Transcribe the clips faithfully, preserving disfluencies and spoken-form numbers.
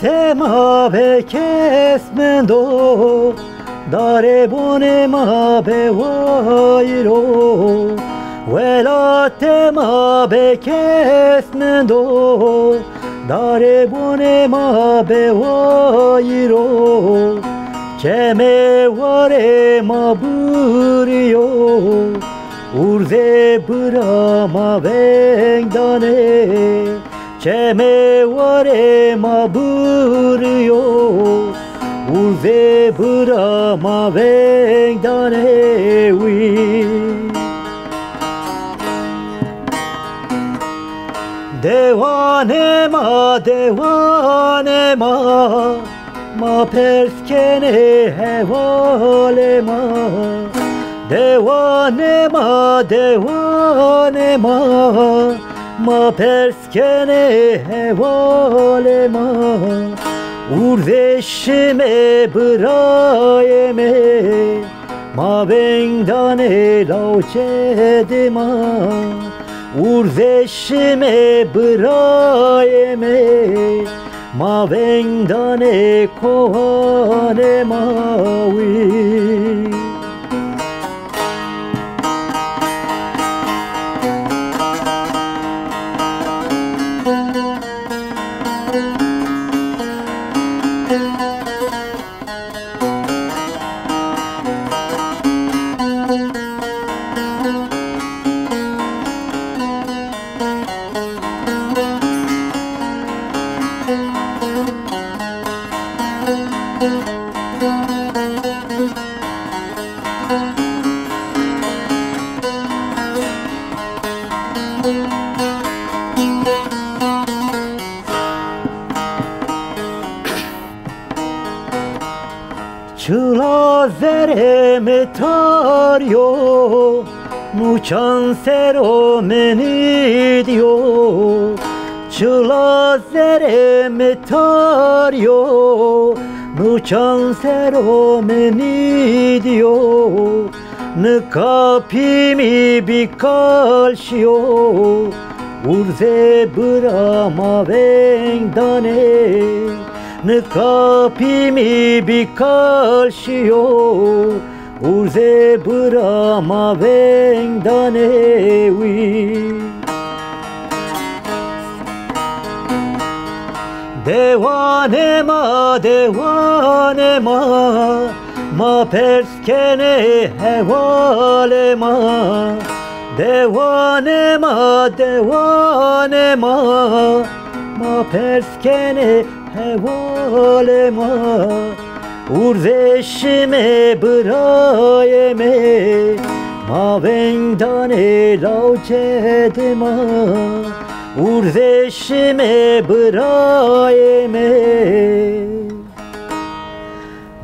Ê ma be kes mendo, darê bonê ma be wayîr o. Welatê ma be kes mendo, darê bonê ma be wayîr o. Çemê warê ma birî yo, urzê bira ma veng danê. Çemê warê ma birî yo, urzê bira ma veng danê wî. Dewanê ma, dewanê ma, ma pers kenê hewalê ma. Dewanê ma, dewanê ma, ma pers kenê hewalê ma. Urzê şimê birayê mê, ma veng danê lawçedê ma. Urzê şimê birayê mê, ma veng danê kowanê ma wî. Çila zerê mi tar yo, nûçan sero mi nîd yo. Çila zerê mi tar yo, nûçan sero mi nîd yo. Nika pî mi bî kal şîyo, urzê bira ma veng danê. Nika pî mi bî kal şîyo, urzê bira ma veng danê wî. Dewanê ma, dewanê ma, ma pers kenê hewalê ma. Dewanê ma, dewanê ma, ma pers kenê hewalê ma. Urzê şimê birayê mê, ma veng danê lawçedê ma. Urzê şimê birayê mê,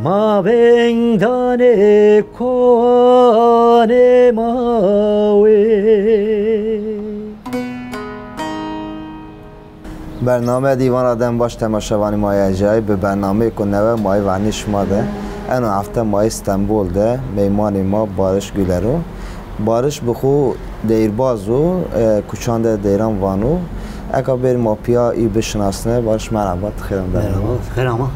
ma veng danê kowanê ma wê. Bername Dîvan ra dem baş temaşevanî ma yê ecayî, bi bernameyêko newe ma yê vernî şima de. Eno hefte ma yê Stenbol de meymanê ma Barış Güler o. Barış bi xwu deyîrbaz o, e, kuçan de deyran vano. Eka bêrî ma pîya î bişinasne. Barış merheba, ti xêr ama. Merheba, xêr ama.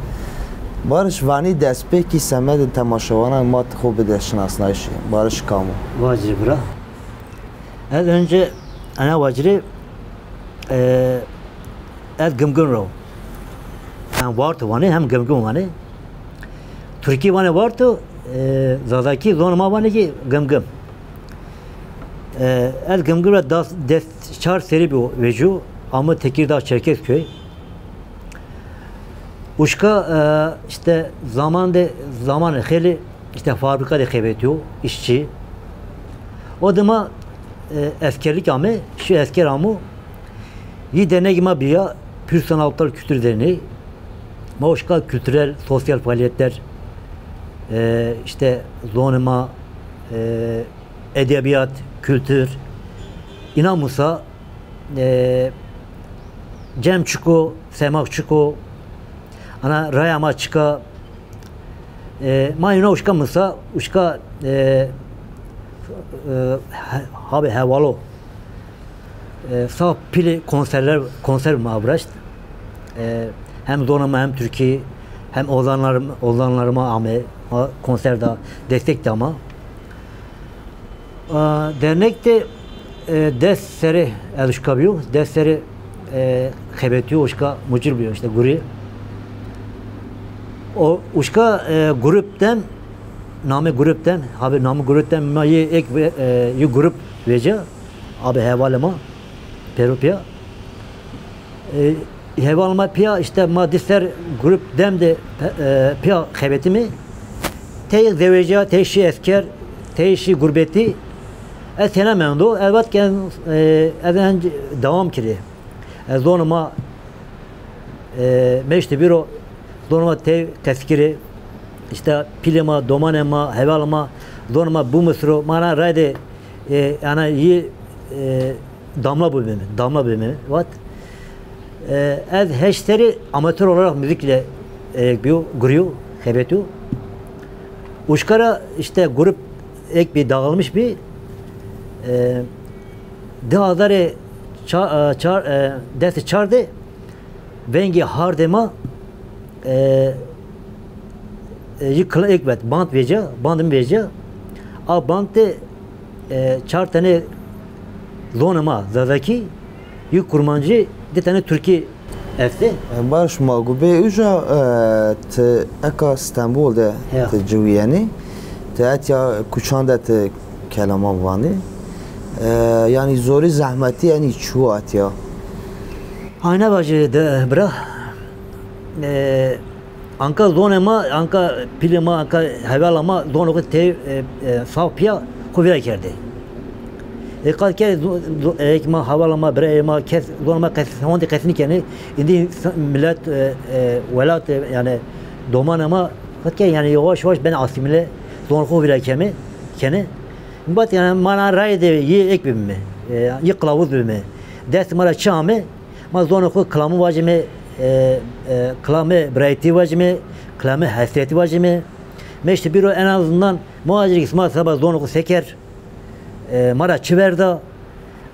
Barış, vanî destpêkî semedê temaşevanan ma ti xwu bide şinasnayîşî. Barış kam o? Vacirî bira. Ez önce ena vacirî, e, ez Gimgim ra wo. Hem Varto vanê hem Gimgim vanê. Tirkî vanê Varto, e, Zazakî zonê ma vanê ki Gimgim. E, ez Gimgim ra das, des çar serî bî vecîyo, amo Tekirdağ Çerkezköy. Uşka, e, işte zaman de, zamanê xeylê işte fabrika de xebetîyo, işçi. O dima, e, eskerlik ame, şu esker amo. Yî dernegê ma bîya, Pîr Sultan Abdullah Kültür Derneği. Ma uşka kültürel, sosyal faaliyetler, e, işte zonê ma, e, edebiyat, kültür, îna musa, e, cem çik o, semak çik o, ana raya ma çik a, e, ma îna uşka musa, uşka, e, e, he-, habê hewalo, e, saf pîlê konserler, konser ma viraşt. E, Hem zonê ma hem tirkî, hem ozanlar, ozanlarê ma ame, ma konser da, destek da ma. A, dernek de, e, des serê ez uşka bîyo, des serê, e, xebetîyo, uşka mucil bîyo, îşte gurî. O uşka, e, grup DEM, namê grup DEM, abi namê grup DEM ma yê ek ve-, e, yê grup vecîya, abi hevalê ma, pêro pîya. E, hevalê ma pîya, îşte ma di ser grup DEM de, e, pîya xebetîme. Tey zewecîya, tey şî esker, tey şî gurbetî. Ez tena mendo. Ez vat ke, e, ez enc dewam kirê. Ez zonê ma, e, meştî bîro, zonê ma tey qesî kirê. Îşte pîlê ma, domanê ma, hevalê ma, zonê ma bimusiro. Ma na rayde, e, ana yî, e, damla bibîme, damla bibîme, vat. E, ez heşt serî amatör olarak müzikle, e, bîyo, gurîyo, xebetîyo. Uşka ra îşte grup ek bî, dağılmış bî. E, di hazarê ça-, e, çar, e, des çar de vengê hardê ma, e, e, yî kla-, ek vet, band vecîya, bandê mi vecîya. A band de, e, çar tene zonê ma Zazakî, yî Kurmancî, di tene Tirkî estê. E, baş ma gubê uca, e, ti eka Stenbol de ti ciwîyenî, ti etya kuçan de ti kelaman vanî. E, yanî zorî zehmetî enî çû etya? Ayna vajî de bira. E, anka zonê ma, anka pîlê ma, anka hevala ma zonê xo tey, e, e, saf pîya xo vîra kerdê. E, qal ke zo-, zo-, e, ek ma, hevala ma, birayê ma, kes, zonê ma qes-, hondî qesî nîkenê. Îndî sa-, milet, e, e, welat, e, yanî domanê ma qet ke yanî yavaş yavaş ben asîmîle, zonê xo vîra keme, kenê. Bat yanî ma na rayê de yê ek bibîme, e, yê qilavuz bibîme. Dest ma ra çi ame, ma zonê xo kilamû vajîme, e, e, kilamê birayetî vajîme, kilamê hesretî vajîme. Meştî bîro en azından muhacir ki sima seba zonê xo seker, e, ma ra çi verda.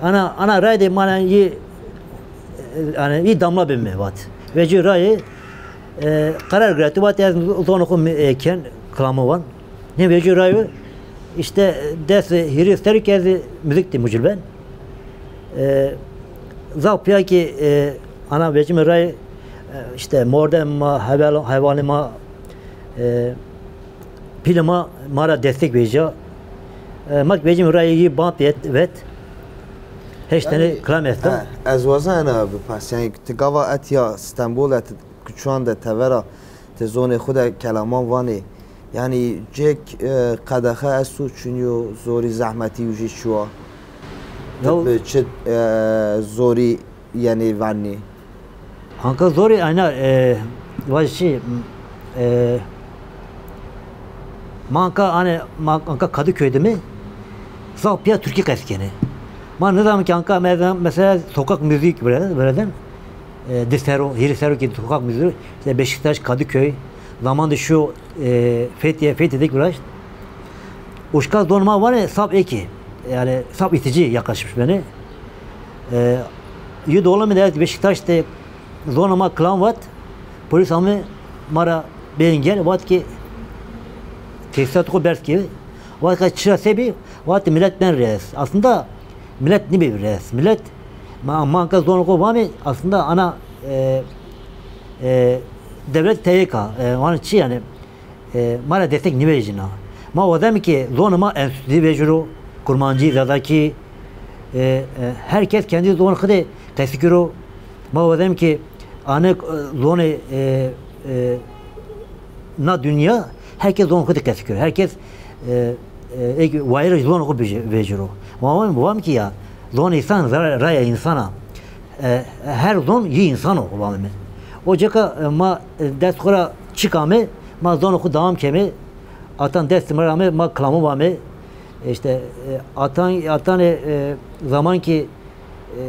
Ana, ana rayê de ma na yî, e, yanî yî damla bibîme vat. Vecî rayê, e, qerar giretî vat ez zonê xo mi-, e, ken, kilamû van. Nê vecî rayo, îşte, des hîrê serî ke ez muzîk de mucil ben. E, zaf pîya kî, e, ana vecîme ray, e, îşte, mordem ma, heval-, hevalê ma, e, pîlê ma, ma ra destek vecîya. E, ma kî vecîme ray yî band vet, vet. Heşt tene kilam esta. He, ez wazen ena bipers. Yanî, ti gava etya Stenbol de ti kuçan de tevera ti zonê xo de kelaman vanê. Yanî cêk, e, qedexe esto çunyo zorî zehmetî û jî çuwa? Yaw- Ti bi çi, e, zorî yenê vernî? Anka zorî ayna, e, vaj çi, e, ma anka, anî, ma anka Kadıköy de mi zaf pîya Tirkî qesî kenê. Ma nizam ki anka me-, mesela sokak müziği vire-, vireden, e, di sero, hîrê sero ki sokak müziği, işte Beşiktaş, Kadıköy, zamanda şu, e, Fethiye, Fethiye'de uğraştı. Uşka zonê ma vanê sap eki, yani sap itici yaklaşmış beni. E, yî dolemi de Beşiktaş'te zonê ma kilam vat, polis ame ma ra bê engel, vat ki tesisat xo berz ki, vat ki çira sebi, vat milet ben rêz. Aslında milet nîbê rêz. Milet ma, ma anka zonê xo vame, aslında ana, e, e, devlet T Y K, e, vana çi yani, e, ma ra destek nîvejîna. Ma wazeme ki zonê ma enstitûyî veciro, Kurmancî, Zazakî, e, e, her kes kendi zonê xo de qesî kiro. Ma wazeme ki ane, e, zonê, e, e, na dinya, her kes zonê xo de qesî kiro. Her kes, e, e, eg wayîrê zonê xo veciro. Ma wazeme, wazeme ki ya, zonê însan ra-, raya însan a. E, her zon yî însan o, vame mi. O ceka, e, ma, e, dest xo ra çik ame, ma zonê xo dewam keme, atan destê ma ra ame, ma kilamû vame. Îşte, e, atan, atanê, e, zaman ki, e,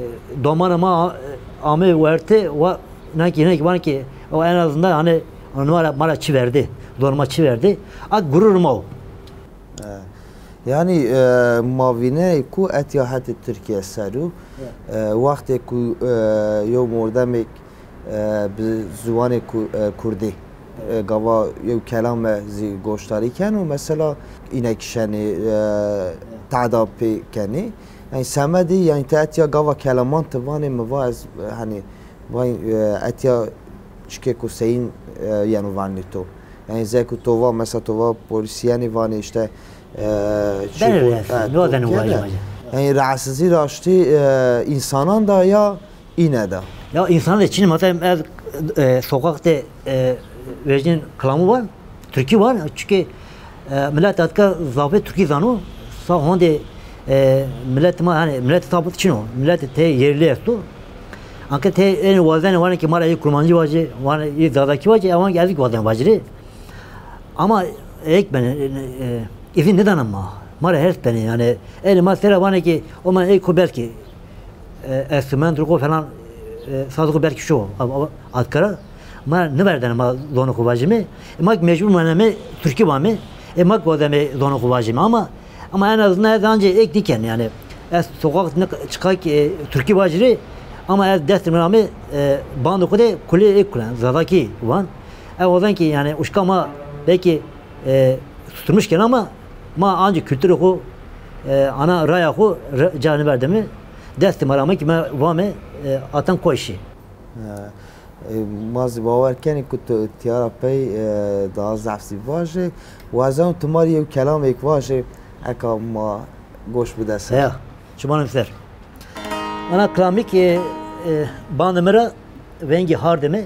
domanê ma, e, ame werte, wa, nakî, nakî, van ki, o en azından hani, ma ra, ma ra çi verdi, zonê ma çi verdi, a gurur ma o. E, yanî, e, ma vînenê ku etya hetê Tirkîye ser o. E, wextê ku, e, yew mordemêk e, bi ziwanê ku-, e, kurdî. E, gava yew kelame zî goşdarî keno, mesela înek şenê, e, teda pê kenê. Yanî semedî, yanî ti etya gava kelaman ti vanê, mi va ez, e, hanî, vay, e, etya çikêko seyîn, e, yeno vanê to. Yanî zey ku to va, mesela to va polîsîyenî vanê îşte, e, çiko, Benê rahatsız, e, ne to vadenê kene. Vajî, vajî. Yanî rahatsizî raştî, e, însanan da ya îne da? Ya însanan de çin, mesela ez, e, sokak de, e, vejîn kilamû van, Tirkî van, çike, e, milet atka zafê Tirkî zano, sa honde, e, milet ma, hani, milet sa çin o, milet te yerli esto. Anke te ênê wazenê vanê ki ma ra yê kurmancî vajê, vanê yê zazakî vajê, ewan ki ez ki wazenê vajîrê. Ama ek benê, e, e, îzin nêdana ma. Ma ra hers benê, yanî, ênê ma sera vanê ki, o ma ê ko belkî, e, enstrumento xo falan, e, sazê xo belkî şo, a, a, atkara, ma nêverdenê ma zonê xo vajîme. E, ma ki mecbur maneme, Tirkî vame. E, ma ki wazeme zonê xo vajîme. Ama, ama en azından ez ancî ek nîken, yanî, ez sokak ne çıkak, e, Tirkî vajîrê, ama ez destê mi ra ame, e, bandê xo de kulê ek kulen, zazakî van. E, o zaman ki, yanî, uşka ma belkî, e, susturmuş kena ama ma ancî kulturê xo, e, ana raya xo re-, ca nêverdeme, destê ma ra ame ki ma vame, e, atan koşî. E, e, ma zî bawer kenî ku tu tîya ra pey, e, daha zaf zî vajê. Wazeno tu ma rê yew kelamêk vajê, eka ma goş bide ser. Ya, çimanê mi ser. Ana kilamêk, e, e, bandê mi ra vengê hardê mi.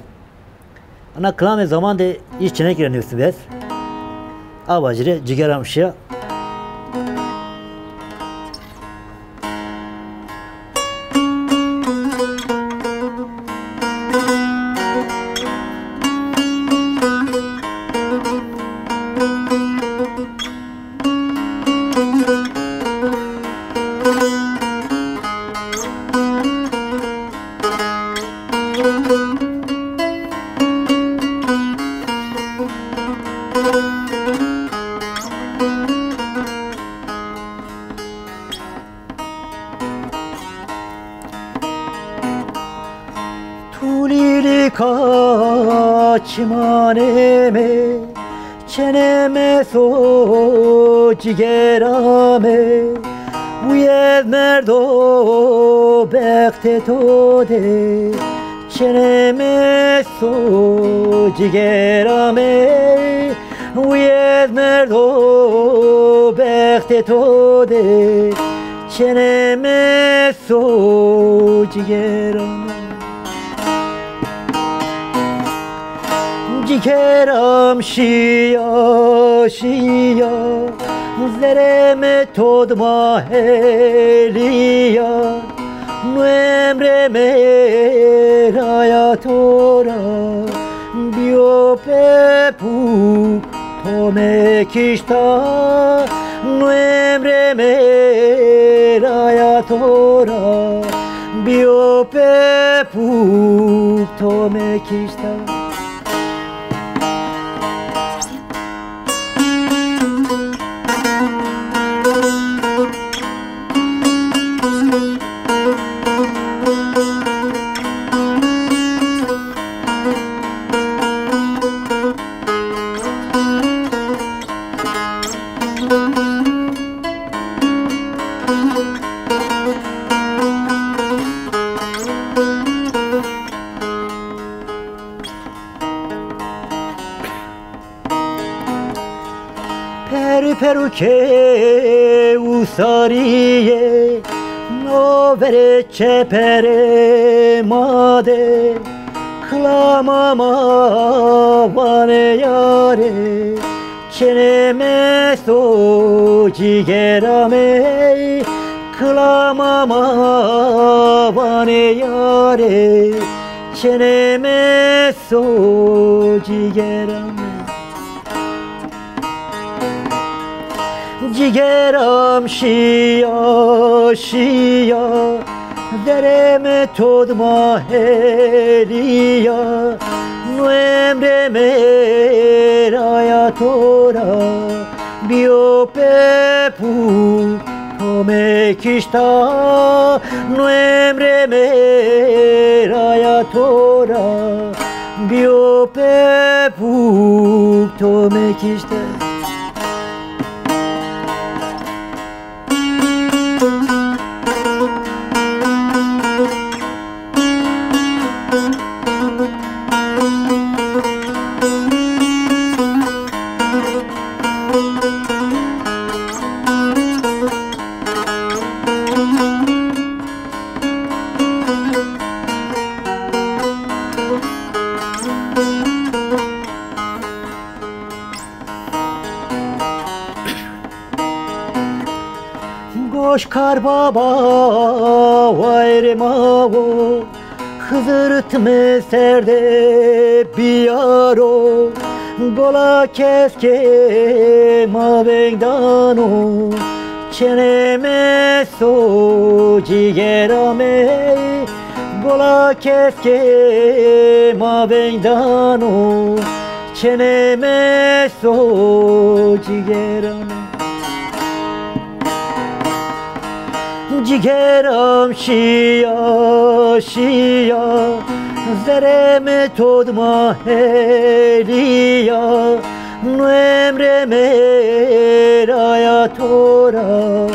Ana kilamê zaman de îş çinekî ra nêwsî bes. A vajîrê, cigera mi şîya. Tulîlîka çimanê mi, çenê mi so cigera mi, wîyed merdo bextê to de. Çenê mi so cigera mi, wîyed merdo bextê to de. Çenê mi so cigera mi. Cigera mi şîya, şîya, zerê mi to dima helîya. No emrê mi raya to ra bîyo pepûk to me kişta. No emrê mi raya to ra bîyo pepûk to me kişta. Perû perû kewsarî yê, no verê çeperê ma de, kilama ma vanê yarê. Çenê mi so cîgera mi, kilama ma vanê yarê. Çenê mi so cîgera mi. Cîgera mi şîya, şîya, zerê mi to dima helîya. No emrê mi raya to ra bîyo pepûk To me kişta, no emrê mi raya to ra, biyo pepûk to me kişta. Goş kar baba, wayre ma wo, Xizir ti mi ser de biyaro, gola keskê ma veng dano, çenê mi so cîgera mi, gola keskê ma veng dano, çenê mi so cîgera mi. Cigeram şiya, şiya, zerê mi to dima heliya, no emrê mi raya to ra,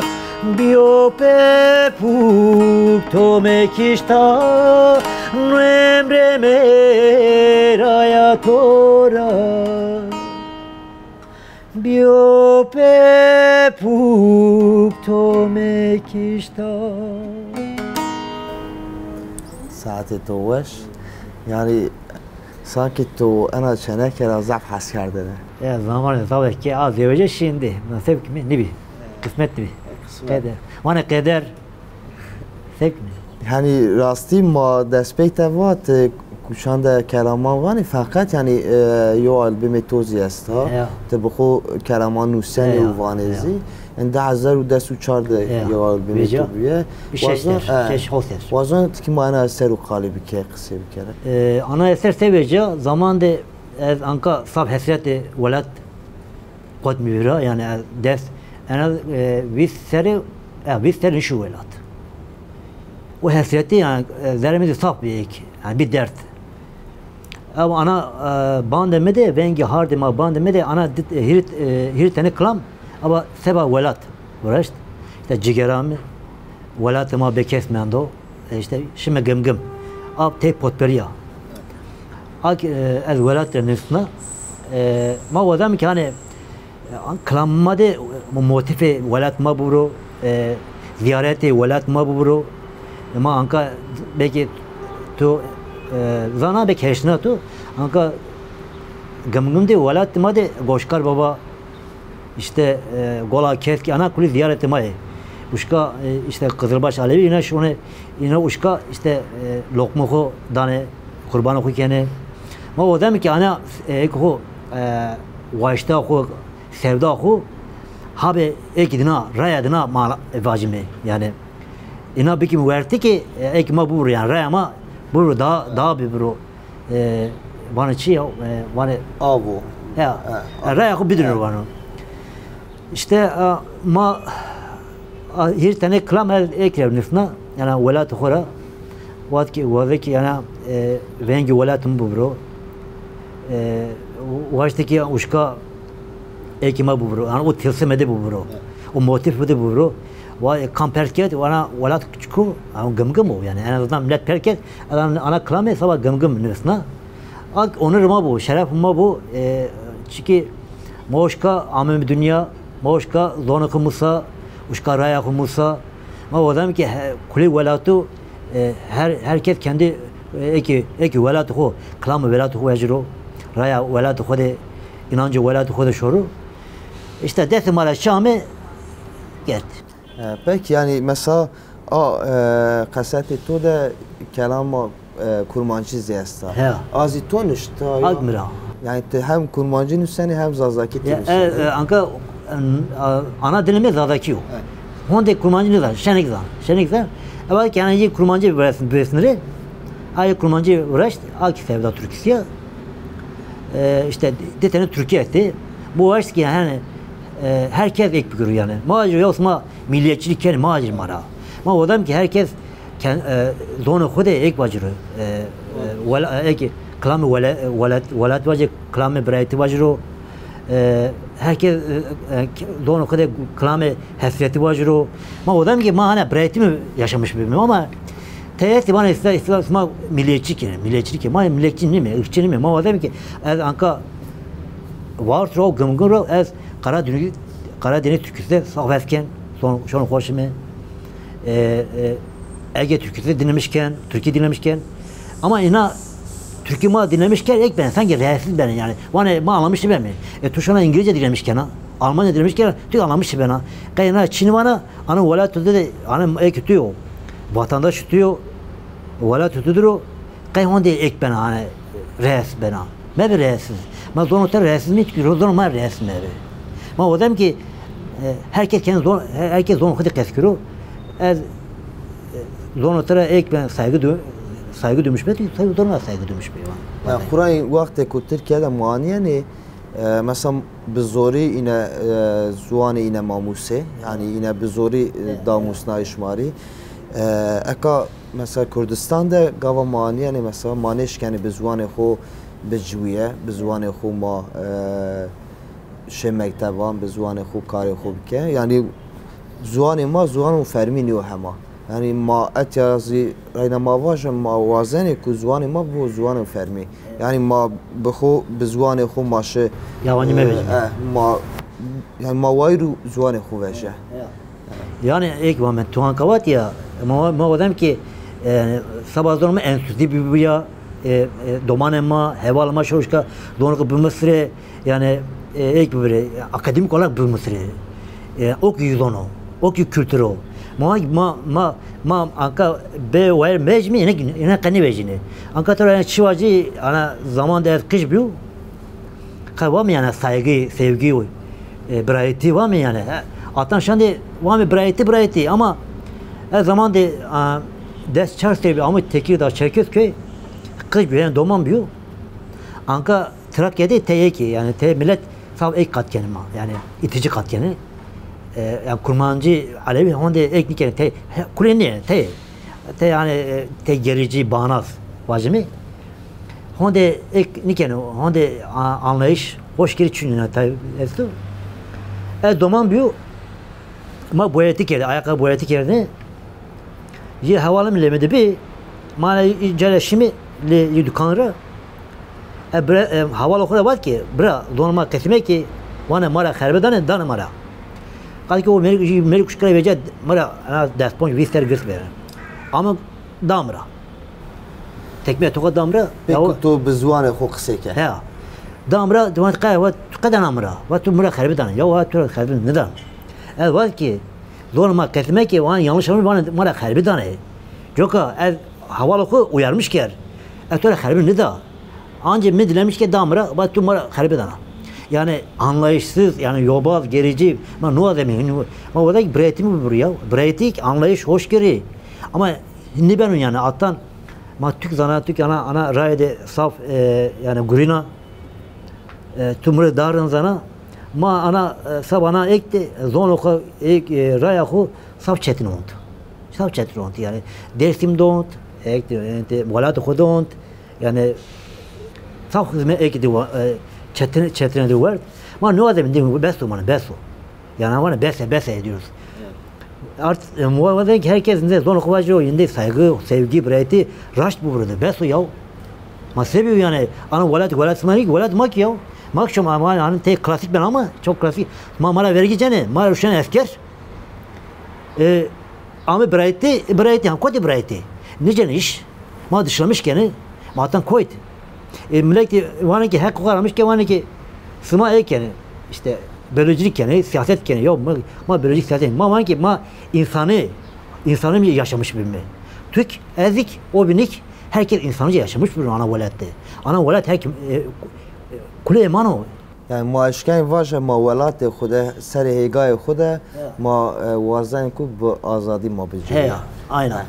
biyo pepûk to me kişta, no emrê mi raya to ra. Biyo pepûk to me kişta. Saetê to weş. Yanî sankî to ena çeneke ra zaf hes kerdene. Ya zamanê zaf ke a zewece şîndî. Nasip kimi nîbî. Qismet nîbî. Qeder. Vanê qeder. Fek mi? Hanî rastî ma destpêk de vat, e, kuşan de kelaman vanî, feqet yanî, e, yo albumê to zî esta. Ya. Ti bi xo kelaman nûsenê û vanê zî. Yanî di hezar û des û çar de yo albumê to bîye. Şeş ser, şeş hot ser. Wazon ti kî ma ena ser û qalî bike, qisê bikere. E, ana eser se vêca, zaman de ez anka saf hesretê welat qot mi vîra, yanî ez dest, en az, e, vîst serê, e, vîst serê nişû welat. O hesretî, yanî, e, zerrê mi de saf bî êk, yanî bî derd. Ew ana, e, bandê mi de, vengê hardê ma bandê mi de, ana dit, e, hîrê, e, hîrê tenê kilam, aba seba welat viraşt. Îşte cigera mi, welatê ma bêkes mendo. E, îşte şime Gimgim. A tey potperî ya. A, e, ez welat de nusna. E, ma wazeme ke hanî, e, kilamê ma de, e, motîfê welat ma bibiro, e, zîyaretê welat ma bibiro. E, ma anka belkî to, e, zana, belkî heşna to. Anka Gimgim de welat ma de Goşkar Baba, İşte, e, Gola Keskî, ana kulî zîyaretê ma yê. Uşka, e, işte Qizilbaş Alevi, îna şone, îna uşka işte, e, loqmê xo danê, qurbanê xo kenê. Ma o dem ki ana, e, êk xo, e, waşta xo, sevda xo, habe êk dina, raya dina ma, e, vacime. Yani, îna bikim wertî ki, e, êk ma bûr, yani, raya ma bûr, daha, daha bir bûr. E, vanê çi ya? E, vanê avo. Ya, ha, e, raya xo bidino vano. İşte, e, ma, e, hîrê tenê kilam ez êk ra nusna, yanî welatê xo ra. Wextê ki, wextê ki, yanî, e, vengê welatê mi bibiro. E, wextê ki uşka êkê ma bibiro. Yanî o tilsimê de bibiro. O motîfê de bibiro. Wa, e, kam pers kerd, wana welat çik o, yanî Gimgim o. Yanî en azından millet pers kerd, ana, ana kilamê seba Gimgim nusna. Ak onur ma bo, şeref ma bo, e, çiki ma uşka ameme dinya, ma uşka zonê xo musa, uşka raya xo musa. Ma o dem ki he, kulî welatu, e, her, herkes kendi, e, eki, eki welatê xo, kilamê welatê xo veciro, raya welatê xo de, inancê welatê xo de şoro. İşte destê ma ra çi ame, kerd. E, peki, yani mesela, a, e, qesetê to de kelama, e, kurmancî zî esta. He. A zî to nuşta ya? Ak mi ra. Yani ti hem kurmancî nusenî hem zazakî ti nusenî. E, e, anka, e, a, ana dilê mi zazakî yo. Evet. Honde kurmancî nizan, şenik zan, şenik zan. Eva ki yani yê kurmancî bivesin, bivesin rê. A yê kurmancî uğraşt, a ki sevda Türkisi ya. E, işte, di tenê Türkiye etti. Bu uğraşt ki yani, E, herkes ek bigiro yani. Ma jî ya sima milliyetçilik kenê ma jî ma ra. Ma odem ki herkes ken-, e, zonê xo de ek vaciro. E, e, wela-, e, ek kilamê wele-, welat, welat vace, kilamê birayeti vaciro. E, herkes, e, e, zonê xo de kilamê hesreti vaciro. Ma odem ki ma hane birayeti mi yaşamış bibîme ama teyesti bana ister, ister ma milliyetçi ki, milliyetçilik ki. Ma milliyetçi nîme, ırkçı nîme. Ma odem ki ez anka Vars ro, Gımgın ro, ez Karadeniz, Karadeniz türküsü de sağ vesken, son, son hoşume. E, e, Ege türküsü dinlemişken, türkü dinlemişken. Ama ina türkü ma dinlemişken ek ben, sanki rahatsız ben yani. Vane ma anlamıştı ben mi? E, tu şuna İngilizce dinlemişken ha, Almanca dinlemişken, tu anlamıştı ben ha. Kayına Çin vana, ana welat de, ana ek tu yo, vatandaş tu yo, welat tu duro. Qey honde ek bena, hani, rehes bena. Mebe rehes. Ma zonê te rehes mî, çünkü zonê ma rehes mebe. Ma odem ki, e, herkes kendi zon, he-, herkes zonê xo de qesî kero. Ez, e, zonê te ra ek ben saygı du-, saygı duymuş be, saygı, zonê ma saygı duymuş be. Ya, xurayê wextê ku Tirkiye de ma anîyenê, e, mesela bi zorî îne, e, ziwanê îne ma musê, yanî îne bi zorî, e, da musnayîş ma rî. E, eka Mesela Kurdistan de gava ma anîyenê, mesela ma nêşkenê bi ziwanê xo biciwîye, bi ziwanê xo ma, e, şê mekteban, bi ziwanê xo karê xo bike. Yanî ziwanê ma ziwanê fermî nîyo hema. Yanî ma etya zî reyna ma vaje, ma wazenê ku ziwanê ma bibo ziwanê fermî. Yanî ma bi xo, bi ziwanê xo ma şi, Yabancı e, mevecîme. E, ma, yanî ma wayîr û ziwanê xo veje. Ya. Yanî êk vame tu anka vat ya, ma, ma odem ki, e, seba zonê ma enstitû bîbûya, e, e, domanê ma, hevalê ma şoşka zonê xo bimisirê, yanî, e, êk bibirê, akademîk olarak bimisirê. E, o ki zono, o ki kulturo. Ma, ma, ma, ma anka be wayir mecmî, yine, yine qe nêvejînê. Anka to ra yanî çi vacî, ana zaman de ez qij bîyo, Qe vame yanî saygı, sevgi, e, birayetî vame yanî. E, atan şandê vame birayetî, birayetî ama ez zaman de, a, des çar serrî amo Tekirdağ, Çerkezköy, qij bîyo, yanî doman bîyo. Anka Trakya de tey êk ê, yanî tey millet saf êk qat kenê ma, yanî îtîcî qat kenê. E, yanî Kurmancî, Elewî honde êk nîkenê, tey, he, kulê nê, tey. Tey yanî, e, tey gerîcî, banaz vacimî. Honde êk nîkenê, honde a-, anlayış, hoşgörü çinî na tay esto. Ez doman bîyo, ma boyetî kerdî, ayaka boyetî kerdî. Yê hevalê mi lê mi de bî, ma cere şimî lê yê dukan ra. E, bira, e, hevalê xo ra vat ki, bira, zonê ma qesî mekê, vane ma ra xerbê danê, danê ma ra. Qal ki o mêrik, jî mêrik kuşka ra vece ma ra, ana des ponc vîst ser girs bêre. Ama da mi ra. Tekme toka da mi ra. Peki ya o tu bi ziwanê xo qisey ke? He. Da mi ra, di vat qe, vat tu qe dana mi ra. Vat tu mi ra xerbî dana. Ya vat tu ra xerbî nidana. Ez vat ki, zonê ma qesî mekê, wan yanlış anlamış, wan ma ra xerbî dana. Coka ez hevalê xo uyarmış ker. Ez to ra xerbî nida. Ancî mi dilemiş ke da mi ra, vat tu ma ra xerbî dana. Yanî anlayışsız, yanî yobaz, gerici, ma nuwa de mi, ma wada ki birayetî mi bibir ya. Birayetî, anlayış, hoşgörü. Ama nîbeno yanî atan, ma Türk zana, Türk ana, ana raye de saf, e, yanî gurîna, e, tu mi rê darin zana, ma ana, e, saf ana êk de, zonê xo, êk, e, raya xo saf çetin ont. Saf çetin ont, yanî Dêrsim de ont, êk de, e, de, welatê xo de ont, yanî saf xizmet êk de wa-, e, çetin, çetin de werd. Ma nuwa de mi dî, bes o mana, bes o. Yanî vana bes e, bes e ediyoruz. Evet. Art, e, muvafaza ki herkes inde zonê xo vacîyo, inde saygı, sevgi, birayetî raşt bibiro de. Bes o yaw. Ma se bîyo yanî, ana welat, welat ma ki, welat ma ki yaw. Ma ki şoma, ama, hani, tey klasik ben ama, çok klasik. Ma, ma ra vergi cenê, ma ra ruşen esker. E, ama birayetî, birayetî, ha, kotî birayetî. Nêcenê îş. Ma dışlamış kenê, ma atan koyt. E, millet ki, vanê ki heq xo aramış ke, vanê ki sima ê kenê, işte, bölücülük kenê, siyaset kenê. Ya ma, ma bölücülük siyaset, ma vanê ki ma insanı, insanı yaşamış bibîme. Türk, ezik, o binik, herkes insanca yaşamış bibîme ana welat de. Ana welat her kim, e, e, kulê eman o. Yanî ma eşkenê vaje ma welatê xo de, serê hêgayê xo de, ya, ma, e, wazenê ku bi azadî ma biciwîya. He, aynen.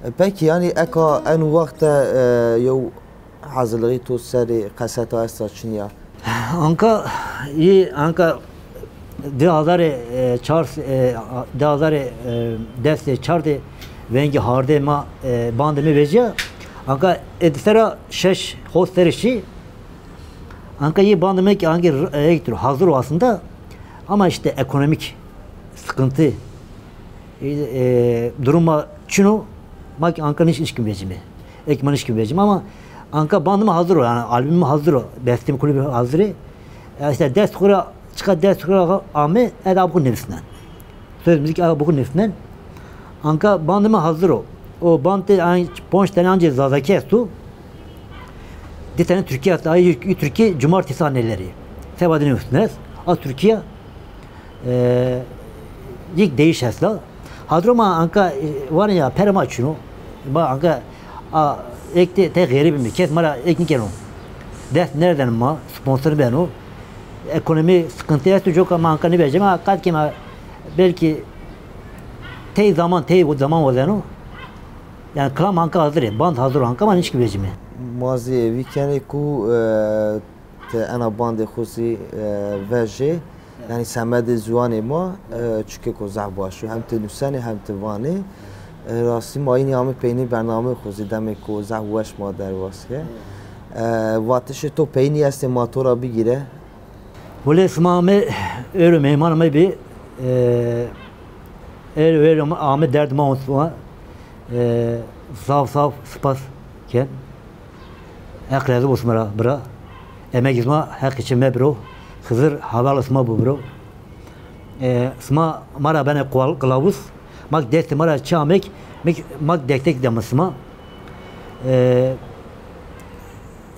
E, peki yanî eka eno wext de, e, yew hazırlığı to serê qeseta esta çinî ya? Anka, yê, anka Di hazarê, e, çar, e, a, di hazarê, e, des de çar de vengê hardê ma, e, bandê mi vecîya. Anka ê di sera şeş, hot serê şî. Anka yê bandê mi ki anka r-, e, hazır o aslında. Ama işte ekonomik sıkıntı, e, e, duruma çin o, ma ki anka nîş-, nişkîm vecîme. Eke ma nişkîm vecîme ama anka bandê mi hazır o, yani albümüm hazır o, bestê mi kulî hazır ê. E, işte dest xo ra, çiqa dest xo ra ame, ez a bixo nivîsnen. Söz müzik a bixo nivîsnen. Anka bandê mi hazır o. O band de, yani, ponc tane ancî Zazakî esto. Di tane Türkî esto. Ay, Türkî cumartesi anneleri. Seba de nivîsnen. A Türkî, e, yek değiş esta. Hazır o ma anka, e, vanê ya, pere ma çin o. Ma anka, a, eke de te xerîb îme. Kes ma ra eke nîkeno. Dest nêrdeno ma, sponsor beno. Ekonomi sıkıntı esto, coka ma anka nêvecîme, ama qet ke ma belki tey zaman, tey zaman wazeno. Yani kilam anka hazır ê, band hazır o anka, ma nişkîm vecîme. Ma zî êvî kenê ku, e, ti ena bandê xo zî, e, vejê. Yanî semedê ziwanê ma, e, çikêko zaf baş o. Hem ti nusenê hem ti vanê. E, rastî ma înî ame peynî bernameyê xo zî, demêko zaf weş ma derbas ke. E, vatişê to peynî estê ma to ra bigîre. Wele sima ame ewro meymanê ma bî, e, ewro, ewro ame derdê ma ont sima. E, zaf zaf spas ken. Heq razî bo sima ra bira. Emegê sima heqê çi mebiro. Xizir hevalê sima bo biro. E, sima ma ra benê qwal-, qilavuz. Ma ki destê ma ra çi amek, mek, ma ki dekdek deme sima. E,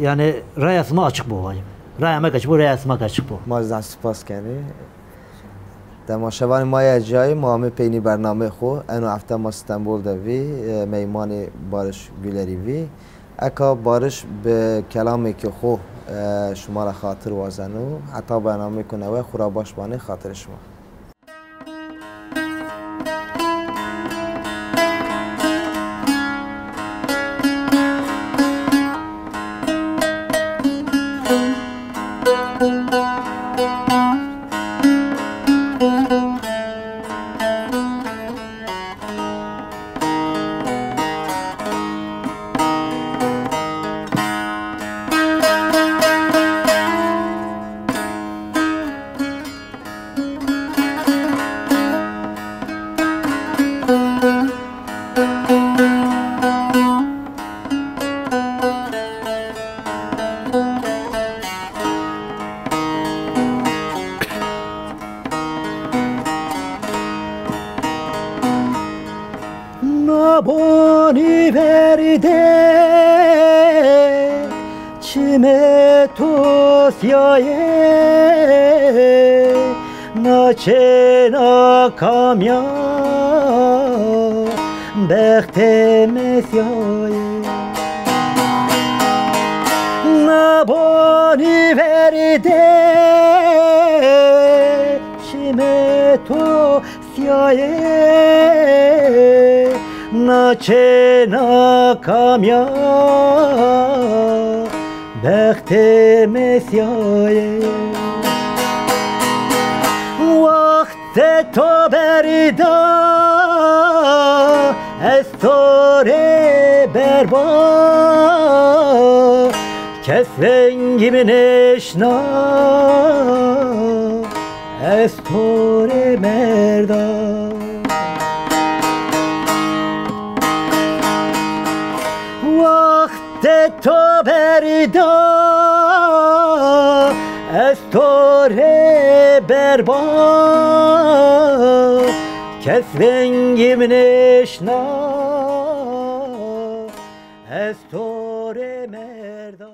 yani raya sima açık bo vacim. Raya ma ki açık bo, raya sima ki açık bo. Ma zî spas kenê. Temaşevanê ma yê cayê, ma amê peynî bernameyê xo. Eno hefte ma Stenbol de vî, e, meymanê Barış Gülerî vî. Eka Barış bi kelamêkê xo, e, şima ra xatir wazeno. Heta bernameyêko newe xo ra baş manê, xatirê şima. Na bonî ver de çimê to sîya yê, na çê na kamîya bextê mi sîya yê. Na bonî ver de çimê to sîya yê, na çê na kamîya bextê mi sîya yê. Wextê to berî da ez to rê berba, kes vengî mi nêşna. Ez to rê merda. Wextê to berî da ez to rê berba, kes vengî mi nêşna. Ez to rê merda.